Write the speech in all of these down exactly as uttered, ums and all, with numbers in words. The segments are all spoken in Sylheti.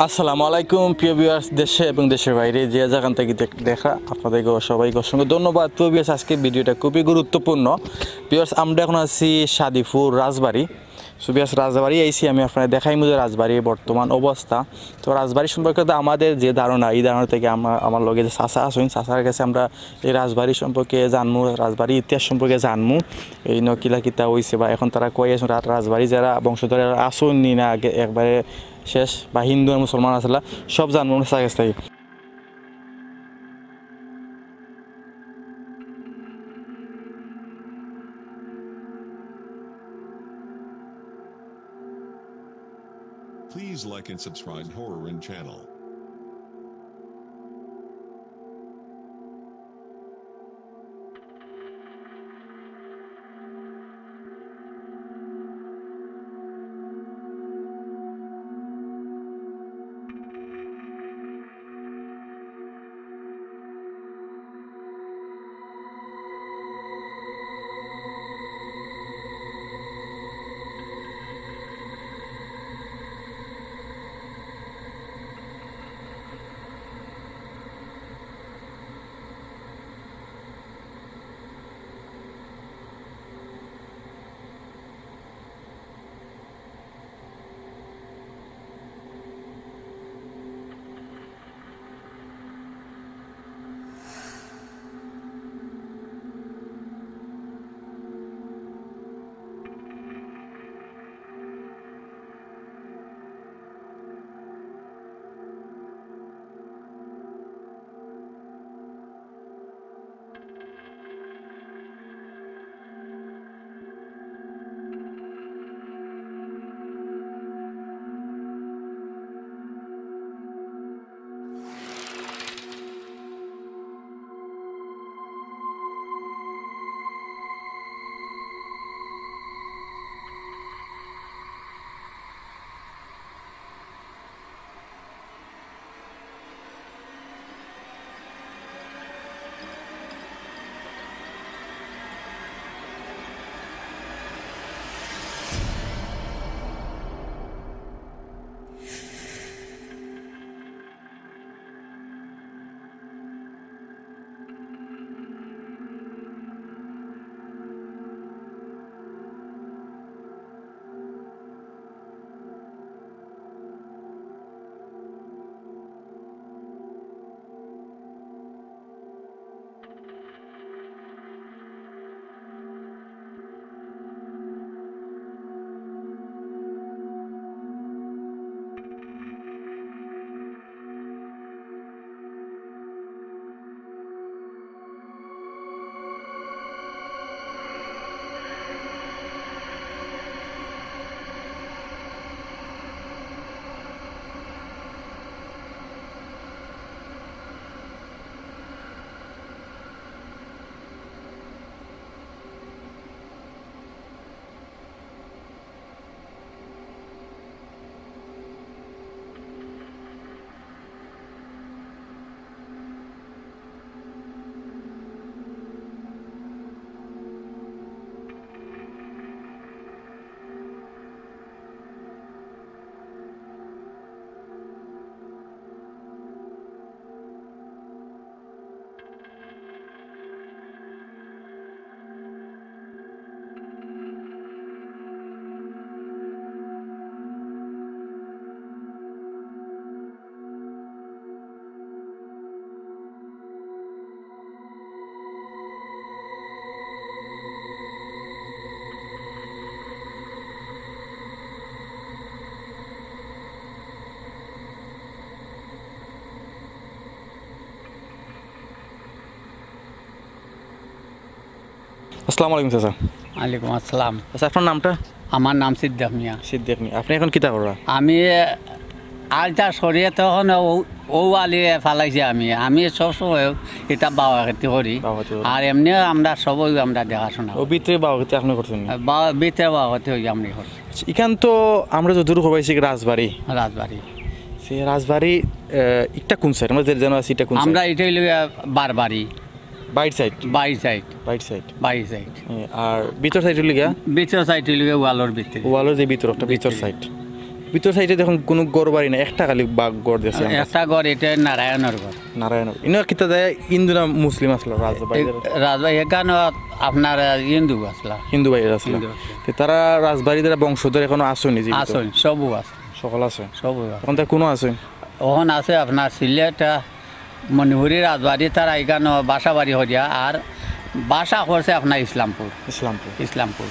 আসসালামু আলাইকুম প্রিয় ভিউয়ার্স, দেশে এবং দেশের বাইরে যে যেখান থেকে দেখ-, দেখা আপনাদেরকে সবাইকে অসংখ্য ধন্যবাদ। প্রিয় ভিউয়ার্স, আজকে ভিডিওটা খুবই গুরুত্বপূর্ণ। ভিউয়ার্স, আমরা এখন আছি শাদিপুর রাজবাড়ি। সো ভিউয়ার্স, রাজবাড়ি আইছি, আমি আপনাদের দেখাইমু যে রাজবাড়ির বর্তমান অবস্থা। তো রাজবাড়ি সম্পর্কে তো আমাদের যে ধারণা, এই ধারণা থেকে আমার, আমার লগে যে চাচা আছইন, চাচার কাছে আমরা এই রাজবাড়ি সম্পর্কে জানমু, রাজবাড়ির ইতিহাস সম্পর্কে জানমু। এই নকিলা কিতা হইছে বা এখন তারা কই আছইন, রা-, রাজবাড়ি যারা বংশধর আছইন নি না আগে একবারে শেষ বা হিন্দু আর মুসলমান আসলা, সব জানবো আমরা তার কাছ থেকে। Please like and subscribe Horror and channel. আসসালামু আলাইকুম চাচা। ওয়ালাইকুম আসসালাম। আচ্ছা, আপনার নামটা? আমার নাম সিদ্দিক মিয়া। সিদ্দিক মিয়া। আপনি এখন কিতা কররা? আমি আলতা সরিয়ে তখন ও, ও আলি ফালাইছি আমি। আমি সবসময় এটা বাবা খেতি করি। বাবা খেতি করি। আর এমনিও আমরা সবই আমরা দেখাশোনা ও করি। ভিতরে বাবা খেতি আপনি করছেন নি? বা-, ভিতরে বাবা খেতি হই আমরা করি। আচ্ছা, এখান তো আমরা যতদূর হবাইছি রাজবাড়ি। রাজবাড়ি। সে রাজবাড়ি, আহ, একটা কোন সাইড? আমরা যে যেন আছি, এটা কোন সাইড? আমরা এটাই লইয়া বারবাড়ি। বাইর সাইড? বাইর সাইড। বাইর সাইড। বাইর সাইড। এ, আর ভিতর সাইড হইল গিয়া? ভিতর সাইড হইল গিয়া ওয়ালর ভিতরে। ওয়ালর যে ভিতর, একটা ভিতর ভিতরে। সাইড। ভিতর সাইডে দেখুন কোনো ঘর বাড়ি না, একটা খালি বাগ ঘর দেখছি আমরা। একটা ঘর, এটা নারায়ণর ঘর। নারায়ণ, ইনো কিতা যায়, হিন্দু না মুসলিম আসলো রাজবাড়ি? এই রাজবাড়ি এখানে আপনার হিন্দু আসলা। হিন্দু ভাই আসলা। হিন্দু আসলা। তে তারা রাজবাড়ি তারা বংশধর এখনো আসেনি জীবিত? আসেন, সবও আছে। সকল আছে? সবও আছে। এখন তার কোনো আছে? ওখান আছে আপনার সিলেট, আহ, মণিপুরি রাজবাড়ি, তারা এখানে বাসা বাড়ি হরিয়া, আর বাসা করছে আপনার ইসলামপুর। ইসলামপুর। ইসলামপুর।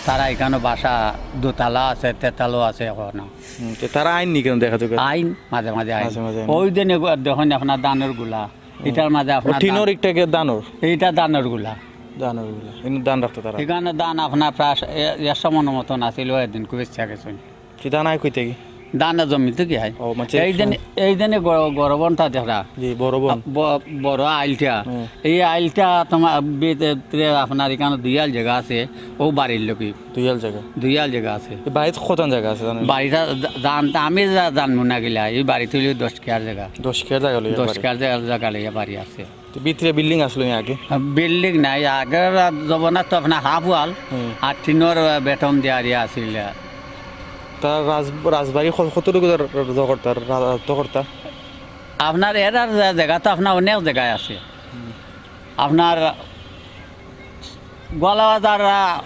তারা এখানে বাসা দোতলা আছে, তেতালো আছে এখনো। হুম, তো তারা আইন নি কেন দেখা যাবে? আইন, মাঝে মাঝে আইন। মাঝে মাঝে আইন। ওই দিনে গো-, দেখুন আপনার ধানর গুলা, ও। এটার মাঝে ও, আপনার টিনর ধান। একটা গিয়ে দানর? এইটা ধানর গুলা। দানর গুলা। কিন্তু ধান রাখতো তারা? এখানে ধান আপনার প্রায় এ-, একশো মন মতন আছিল, ওই দিন খুব ইচ্ছা গেছে। কি ধান আয় কইতে কি? ধান আর জমিতে কি হয়? ও, মানে এই দিন, এই দিনে গর-, গরবনটা দেখরা। জি, বড় বন। ব-, বড় আইলটা। হুম। এই আইলটা তোমার ভিতরে আপনার এখানে দুই আল জায়গা আছে, ও বাড়ির লোকই। দুই আল জায়গা? দুই আল জায়গা আছে। এই বাড়িতে কতখান জায়গা আছে জানেন? বাড়িটা জা-, জানতে আমি জা-, জানবো না গিলা, এই বাড়িতে হইলে দশ কিয়ার জায়গা। দশ কিয়ার জায়গা লইয়া দশ বাড়ি? কিয়ার জায়গা, জায়গা লইয়া বাড়ি আছে। তো ভিতরে বিল্ডিং আসলো নি আগে? বিল্ডিং নাই, আগের জমানাত তো আপনার হাফ ওয়াল হুম। আর টিনর বেটম দিয়া দিয়া আছিল। তার রাজ-, রাজবাড়ি ক-, কতটুকু রাজত্ব করতা, রাজত্ব করতা? আপনার এরার জা-, জায়গা তো আপনার অনেক জায়গায় আছে। হুম। আপনার গোয়ালাবাজার, আহ,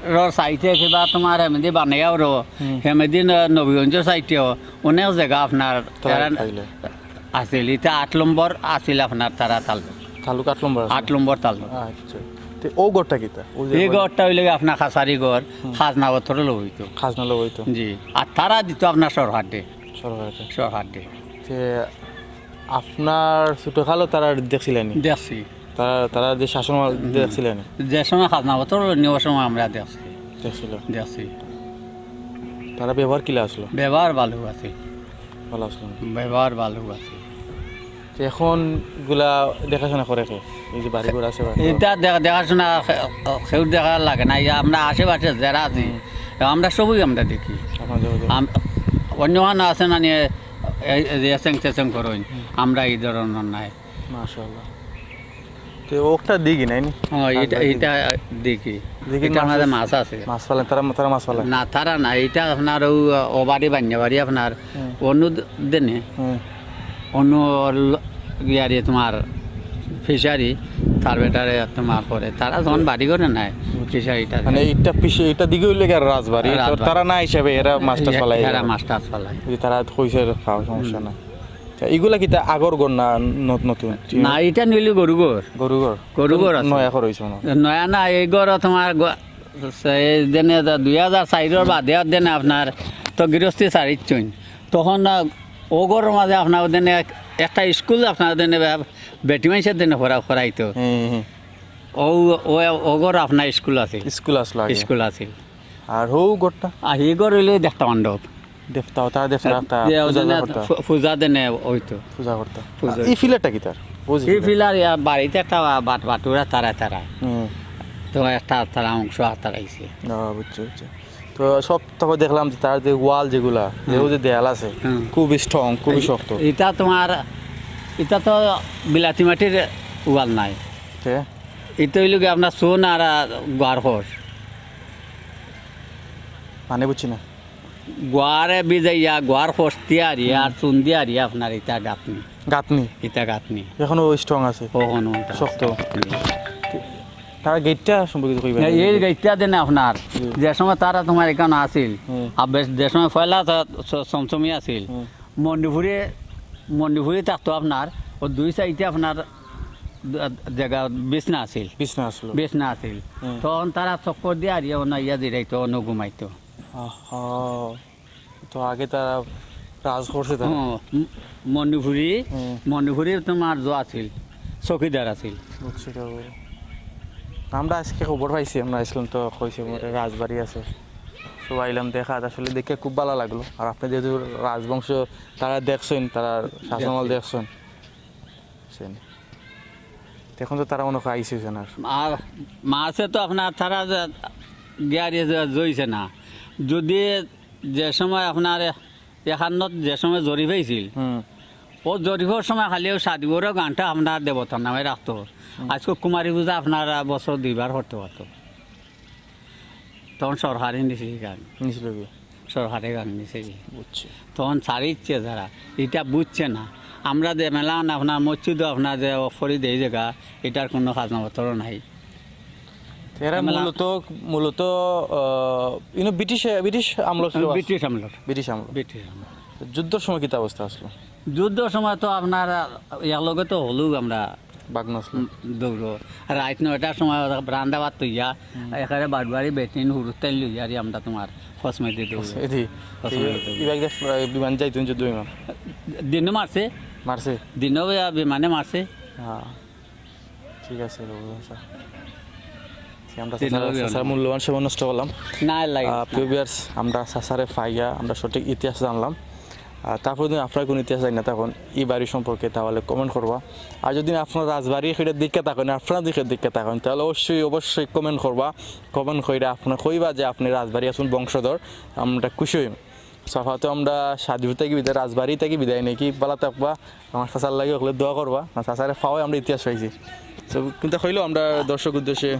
রোড সাইডে কিবা তোমার হেমেদি বানাইয়াও রো, হুম। হেমেদি ন-, নবীগঞ্জ সাইডেও অনেক জায়গা আপনার তারা এরা পাইলে। আছিল। এটা আট নম্বর আছিল আপনার তারা তালুক। তালুক আট নম্বর আছিল? আট নম্বর তালুক। আচ্ছা। তে ও ঘরটা কিতা? ও যে এই ঘর ঘরটা হইলে গিয়ে আপনার খাসারি ঘর, হুম। খাজনা পত্র লইতো। খাজনা লইতো। জি। আর তারা দিত আপনার সরকাররে। সরকাররে। সরকাররে। তে আপনার ছোটকালো তারা দেখছিলেন নি? দেখছি। তারা, তারা যে শাসন আমল হুম। দেখছিলেন নি? যে সময় খাজনা পত্র নিবার সময় আমরা দেখছি। দেখছিল? দেখছি। তারা ব্যবহার কিলা আসলো? ব্যবহার ভালো আছে। ভালো আসলো না? ব্যবহার ভালো আছে। তো এখন গুলা দেখাশোনা করে কে? এই যে বাড়িঘর আছে বা এটা দেখা-, দেখাশোনা খে-, কেউ দেখা লাগে না। এই আমরা আশেপাশে যারা আছি, হুম। আমরা সবই আমরা দেখি। আপনাদের ওদের? আম-, অন্য খানো আছে না নিয়ে এই, এই যে এসেং সেসেং করইন, হুম। আমরা এই ধরনের নাই। মাশাআল্লাহ। তো ওটা দিঘি নাই নি? হ্যাঁ, এটা, এটা দিঘি। দিঘির এটার মাছ মাঝে আছে? মাছ আছে। মাছ ফালায়, তারা, তারা মাছ ফালায়? না, তারা না, এটা আপনার ও, ও বাড়ি বান্যা বাড়ি আপনার হুম। অনু দ-, দেনে। হুম। অনু ল-, ইয়ারি তোমার ফিশারি, তার বেটারে তোমার করে। তারা যখন বাড়ি করে নাই, বুঝছি। ফিশারিটা মানে দেয়। এটা ফিশে-, এটা দিঘি হইলে কি আর রাজবাড়ি? তো রাজবাড়ি। তারা না হিসাবে এরা মাছ টাছ এ-, ফালায় এরা এরা। মাছ টাছ ফালায়। যে তারা কইছে খাওয়া সমস্যা হুম। নাই। তা এগুলা কিতা আগর ঘর না ন-, নতুন? না, এটা নিলে গরু ঘর। গরু ঘর? গরু ঘর আছে। নয়া ঘর হইছে মনে হয়। নয়া না, এই ঘর তোমার গ-, এই দিনে তো দুই হাজার চাইরর বাদে আর দিনে আপনার তো গৃহস্থী ছাড়িচ্ছইন। তখন না, ও ঘরর মাঝে আপনার দিনে এক-, একটা স্কুল আপনার দিনে বে-, বেটি মানুষের দিনে পড়া-, পড়াইতো। হুম, হুম। ও, ও, ও ঘর আপনার স্কুল আছে। স্কুল আসলো আগে। স্কুল আছে। আর হউ ঘরটা? আর এই ঘর হইলে দেখতা মণ্ডপ। দেখতা, তারা দেখতা, দেখতা, যে পূজা ওজনে করতা। ফু-, পূজা দেনে হইতো। পূজা করতা। পূজা আর এই হইতো। ফিলারটা কিতার? ও যে এই ফিলার। ফিলার ইয়া বাড়িতে একটা বাট-, বাটুরা তারা তারা। হুম। তো একটা তারা অংশ আর তারা আইছে। না, বুঝছি, বুঝছি। তো সব তখন দেখলাম যে তার যে ওয়াল যেগুলা, হুম। যে ও যে দেয়াল আছে, হুম। খুবই strong, খুবই এই, শক্ত। এটা তোমার, এটা তো বিলাতি মাটির ওয়াল নাই। তে? এটা হইল কি আপনার চুন আর, আহ, গোয়ার খোস। মানে বুঝছি না। গোয়ারে ভিজাইয়া, গোয়ার খোস দিয়া আর ইয়া, হুম। আর চুন দিয়া আর ইয়া আপনার এটা গাঁথনি। গাঁথনি? এটা গাঁথনি। এখনো strong আছে? অখনো ওটা শক্ত। আছে। তারা গেটটা সম্পর্কে কইবেন? এই, এই গেটটা দেন আপনার, জি। যে সময় তারা তোমার এখানে আছিল, হুম। আর বেশ, যে সময় পয়লা ত-, চ-, চমচমি আছিল, হুম। মণিপুরে, মণিপুরে থাকতো আপনার, ও দুই সাইডে আপনার দ-, জায়গা বিছনা আছিল। বিছনা আছিল। বিছনা আছিল। হুম। তখন তারা চক্কর দিয়া আর ইয়া অন্য ইয়া জিরাইতো, অন্য ঘুমাইতো। আহা। তো আগে তারা রাজ করছে তারা। হুম, ম-, মণিপুরি, হুম। মণিপুরি তোমার জো আছিল, চৌকিদার আছিল। বুঝছি তো। আমরা আজকে খবর পাইছি, আমরা আইছিলাম তো কইছে মোরে রাজবাড়ি আছে। তো আইলাম দেখাত, আসলে দেখে খুব ভালা লাগলো। আর আপনি যেহেতু রাজবংশ, তারা দেখছেন, তারা শাসনামল দেখছি। দেখছেন। বুঝছেন? এখন তো তারা মনে হয় আইসে না আর। আর মাসে তো আপনার তারা যে গিয়ারে যে জইছে না। যদি যে সময় আপনার একান্নত যে সময় জরিপ হইছিল, হুম। ও জরিপর সময় খালি ও সাধুগরও গানটা আপনার দেবতার নামে রাখতো। হুম। আজকে কুমারী পূজা আপনার বছর দুইবার করতে পারতো। তখন সরকারি নিছিল গান। নিছিল কি? সরকারে ভাঙ দিছে কি। বুঝছি। তখন ছাড়িচ্ছে যারা, এটা বুঝছে না। আমরা যে মেলা আপনার মসজিদও আপনার যে অফরি দেই জায়গা, এটার কোনো খাজনা পত্র নাই। এরা মেলা- মূলত মূলত আহ, ইনো ব্রিটিশ ব্রিটিশ আমল ছিল। ব্রিটিশ আমলর। ব্রিটিশ আমল। ব্রিটিশ আমল। যুদ্ধর সময় কিতা অবস্থা আসলো? যুদ্ধর সময় তো আপনার এক লগে তো হলেও আমরা বাগনা আসলো। দৌড়ো। রাত নয়টার সময় রান্দাবাদ তৈয়া, এখানে বাড়ুয়ারি বেটিন হুরুতাইন লইয়ারি আমরা তোমার ফসমেদি দৌড়ো। এদি ফসমেদি দৌড়ো। ইবাগ বিমান যাইতো যুদ্ধ বিমান। দিনও মারছে, মারছে। দিনও ইয়া বিমানে মারছে। হ্যাঁ। ঠিক আছে, রবুল স্যার। আমরা তিন চাচার হবে চাচার আমরা। মূল্যবান সময় নষ্ট করলাম। না লাগে। প্রিয় ভিউয়ার্স, আমরা চাচারে পাইয়া আমরা সঠিক ইতিহাস জানলাম। আহ, তারপর যদি আপনারা কোনো ইতিহাস জানেন না, তখন এই বাড়ি সম্পর্কে তাহলে কমেন্ট করবা। আর যদি আপনারা রাজবাড়ি এখানে দেখে থাকেন, আপনারা দেখে দেখে থাকেন, তাহলে অবশ্যই অবশ্যই কমেন্ট করবা। কমেন্ট কইরা আপনারা কইবা যে আপনি রাজবাড়ি আসুন বংশধর, আমরা খুশি হইম। সফা তো আমরা সাদিপুর থেকে বিদায়, রাজবাড়ি থেকে বিদায় নাকি বালা থাকবা। আমার চাচার লাগি হকলে দোয়া করবা। না, চাচারে পাওয়ায় আমরা ইতিহাস পাইছি। তো কিন্তু হইলেও আমরা দর্শক উদ্দেশ্যে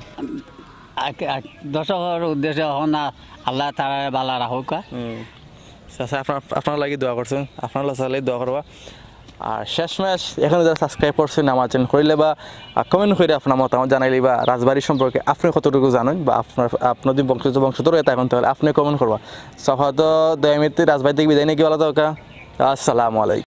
আ- আ- দর্শকর উদ্দেশ্যে এখন আ-, আল্লাহ তারা বালা রাখুকা। হুম। চাচা আপনার আপনার লাগি দোয়া করছেন, আপনার চাচার লাগি দোয়া করবা। আর শেষমেশ এখন যারা সাবস্ক্রাইব করছেন আমার চ্যানেল করিলে বা কমেন্ট করে আপনার মতামত জানাইলে বা রাজবাড়ি সম্পর্কে আপনি কতটুকু জানেন বা আপনার আপনার যদি বংশ বংশধর হয়ে থাকেন তাহলে আপনি কমেন্ট করবা। সফা তো দয়ামিত্তি রাজবাড়ি থেকে বিদায় নাকি বালা থাকবা। আসসালামু আলাইকুম।